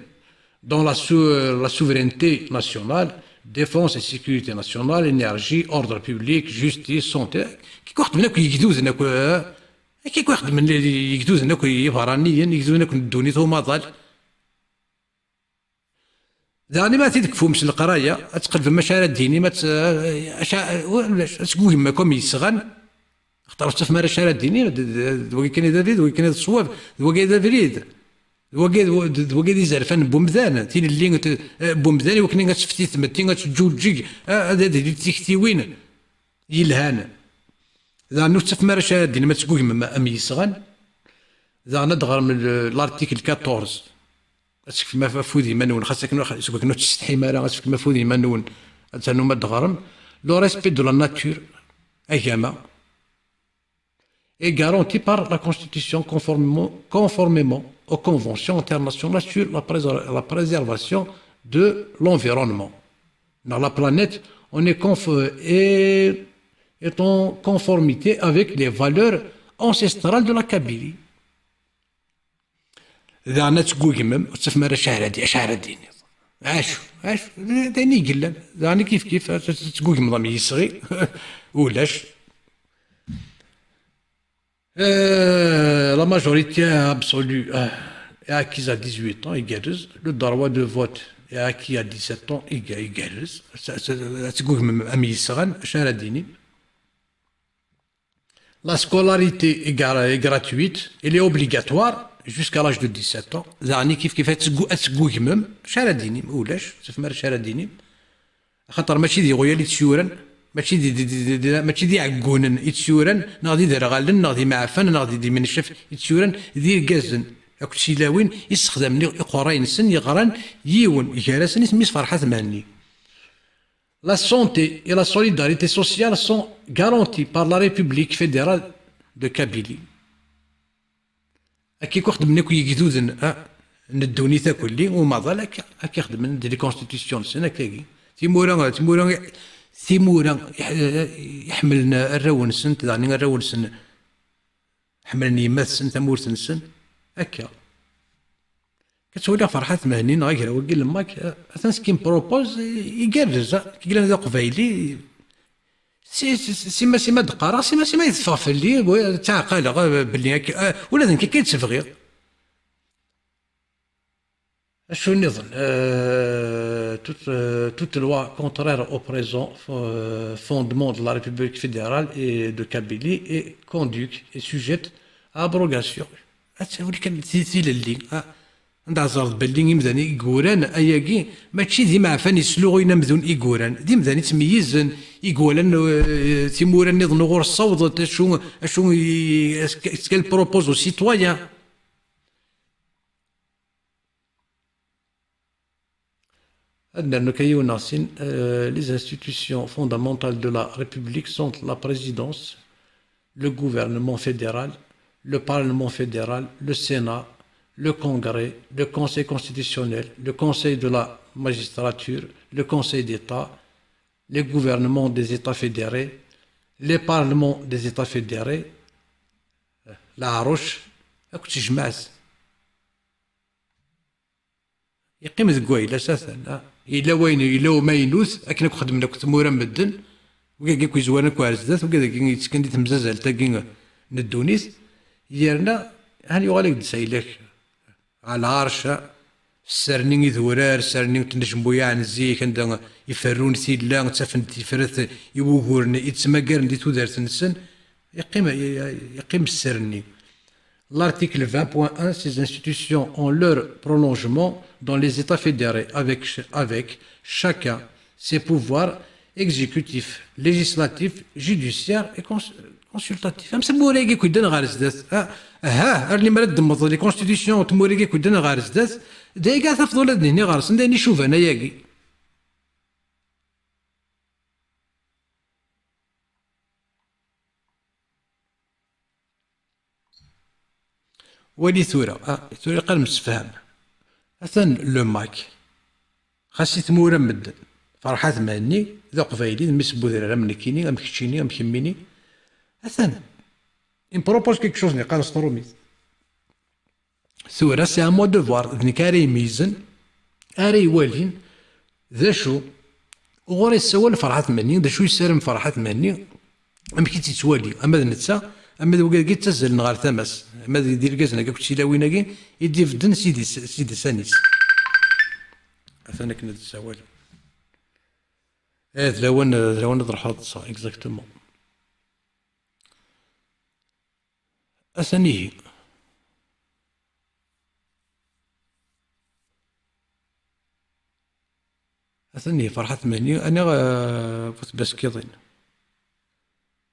dans la, sou-, la souveraineté nationale, défense et sécurité nationale, énergie, ordre public, justice, santé. Kiko xedmen akk yegduden akk, eh, kiko xedmen yegduden akk iberraniyen, yegduden akk n ddunit umaḍal. Daɣen ma tedkfum s leqraya, ad tqelbem acu ara d-tinim, ad t-, acu, ulac, ad tgugmem akk am yesɣan, axaṭer ur tettafem ara acu ara d-tinim, d, d, d wagi kan i d abrid, d wagi kan i d ṣṣwab, d wagi i d abrid, d wagi, d, d wagi i d izerfan n wemdan, tilelli n t-, n wemdan, i wakken ad tefti tmetti, ad teǧǧuǧǧeg, a-, ad, ad d-ilint tiktiwin yelhan. Daɣen ur tettafem ara acu ara d-tinim, ad tgugmem am yesɣan. Daɣen ad d-ɣrem l-, l'article quatorze. Ad tefkem af-, afud iman-nwen, xas akken ur, seg wakken ur tettsetḥim ara, ad tefkem afud iman-nwen, ad ternum ad d-ɣrem. Le respect de la nature, agama, est garanti par la Constitution conformément, conformément aux conventions internationales sur la préser-, la préservation de l'environnement. Dans la planète, on est conf-, est, est en conformité avec les valeurs ancestrales de la Kabylie. Daɣen ad tgugmem, ur tettafem ara acu ara d-, acu ara d-tiniḍ. Acu, acu, d ayen i yellan. Daɣen kif kif, ad tgugmeḍ am yisɣi, ulac. Euh, la majorité absolue, euh, est acquise à dix-huit ans, igerrez. Le droit de vote est acquis à dix-sept ans, iga-, igerrez. Sa-, sa-, ad tgugmem am yisɣan, acu ara d-tiniḍ. La scolarité est gra-, est gratuite, elle est obligatoire jusqu'à l'âge de dix-sept ans. Daɣen kif kif ad tgu-, ad tgugmem, acu ara d-tinim, ulac, ur tettafem ara acu ara d-tinim. Axaṭer mačči d iɣyal i tt-yuran, mačči d, d, d, d, d, mačči d iɛeggunen i tt-yuran, neɣ d iderɣalen, neɣ d imeɛfan, neɣ d, d imencaf i tt-yuran, d irgazen akked tilawin i ssexdamen i-, iqerray-nsen yeɣran yiwen gar-asen isem-is Ferḥat Mhenni. La santé et la solidarité sociale sont garanties par la République fédérale de Kabylie. Akka i xedmen akk yigduden, ah, n ddunit akk-lli, umaḍal akka, akka i xedmen di la constitution-nsen, akkagi. Timura, timura, timura iḥ-, iḥemmlen arraw-nsent, daɣen arraw-nsen ḥemmlen yemma-tsen, tamurt-nsen, akka. Ka ttwaliɣ Ferḥat Mhenni neɣ agraw-agi n Lmak, eh, atan s kim propose, eh, igerrez, ah, ki yellan d aqbayli. Si, si, si, sima, sima d-qqareɣ, sima, sima i teffeɣ fell-i, bu-, ttaɛqaleɣ, eh, belli akka, eh, ula d nekk akka i tt-bɣiɣ. Acu nniḍen? Euh, toute, euh, toute loi contraire au présent fo-, euh, fondement de la République fédérale et de Kabylie est caduque et sujette à abrogation. Ad tawli kan ti-, tilelli, ah, anda tzerreḍ belli imdanen i yuran ayagi, mačči d imeɛfan yesluɣuyen amdun i yuran, d imdanen yettmeyyizen, i iwalan, euh, timura nniḍen ɣur-s ssawḍent, acu, acu i, est-ce que, est-ce qu'elle propose aux citoyens? Ad nernu kan yiwen neɣ sin, euh, les institutions fondamentales de la République sont la présidence, le gouvernement fédéral, le parlement fédéral, le Sénat, le Congrès, le Conseil constitutionnel, le Conseil de la magistrature, le Conseil d'État, les gouvernements des États fédérés, les parlements des États fédérés, la Harouche, akked tejmaɛt. Yeqqim deg wayla s atan, ah. Yella wayen, yella umaynut, akken akk xedmen akk tmura n medden, wigagi akk yezwaren akk ar zdat, wigagi yettekkan di temzazalt-agi n ddunit, yerna han yuɣal-ak-d s ayla-k ɣer lɛerc, ah, sser-nni idurar, sser-nni n tnejmuyaɛ n zik, anda iferrun tilla, ttafen-d tifrat i wuguren i ttmagaren di tudert-nsen, yeqqim, yeqqim sser-nni. L'article vingt point un, ces institutions ont leur prolongement dans les États fédérés avec ch-, avec chacun ses pouvoirs exécutifs, législatifs, judiciaires et cons-, consultatifs. Am tmura-agi akk yeddan ɣer zdat. Ah, aha, ar limer ad d-temmeḍ les constitutions n tmura-agi akk yeddan ɣer zdat, d ayagi ara tafeḍ ula d nehni ɣer-sen, d ayen icuban ayagi. Wali tura, ah, tura ilaq ad nemsefham. Atan le Mac. Xas i tmura n medden. Ferḥat Mhenni, d aqbayli, d mmi-s n wedrar am nekkini, am keččini, am kemmini. Atan. Il me propose quelque chose, neqqar s trumit. Tura, c'est à mon devoir, d nekk ara imeyyzen, ara iwalin d acu, uɣur yessawal Ferḥat Mhenni, d acu yessaram Ferḥat Mhenni, amek i tt-yettwali, ama d netta, ama d wigad i ttazzalen ɣer tama-s, ama d, d irgazen-agi akked tilawin-agi i d-ibedden s idis-, s idisan-is. Atan akken ad d-ssawal. Eh, d lawan, d lawan ad ruḥeɣ ad ṭṭseɣ, exactement. Atan ihi. Atan ihi Ferḥat Mhenni, aniɣ, eh, bu tbaskiḍin.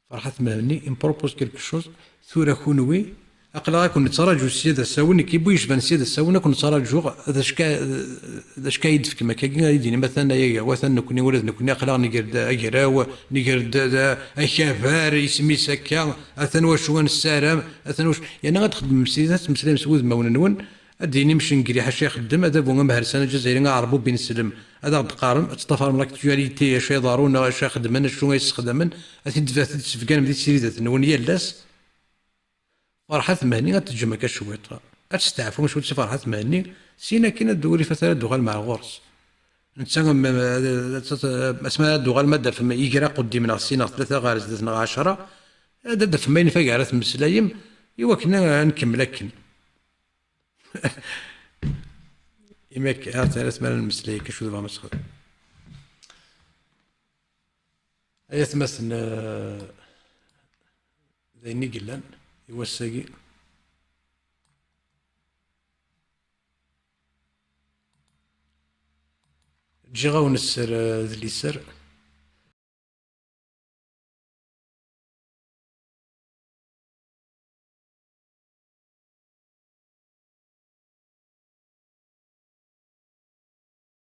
Ferḥat Mhenni, il me propose quelque chose, tura kunwi, aql-aɣ ad ken-nettraǧu sya d asawen, nekk i bu yecban sya d asawen, ad ken-nettraǧuɣ, d acu ka, d acu ka yi-d-tefkem akkagi, ad yi-d-tinim atan ayagi, watan nekni, ula d nekni, aql-aɣ nger-d agraw, nger-d, d, akabar, isem-is akka, atan wacu ad nessaram, atan wacu, yerna ad txedmem sya, ad temmeslayem s wudmawen-nwen, ad d-yini mcengri ḥaca ixeddem, adabu amehersan aǧazzayri aɛerbu bin Slem, ad aɣ-d-qqarem, ad teṭṭafarem l'actualité, acu iḍerrun, acu ixeddmen, acu ay ssexdamen, ad t-id-, ad t-id-tessebganem di tesridat-nwen yal ass. Ferḥat Mhenni ad teǧǧem akka cwiṭ, ad testeɛfum cwiṭ si Ferḥat Mhenni, sin akin ad d-, ur ifat ara ad d-tuɣalem ar ɣur-s. Netta, m-, m-, asmi ara d-tuɣalem ad d-tafem iger aquddim neɣ sin neɣ tlata ɣer zdat neɣ ɛecra, ad d-tafem ayen ifak ara temmeslayem, i wakken ad nkemmel akken. Imi akka, ar tara tmara n mmeslay akka, acu tebɣam ad texdem? Ay atmaten, eh, d ayen i yellan i wass-agi. Ǧǧiɣ-awen sser, eh, d liser.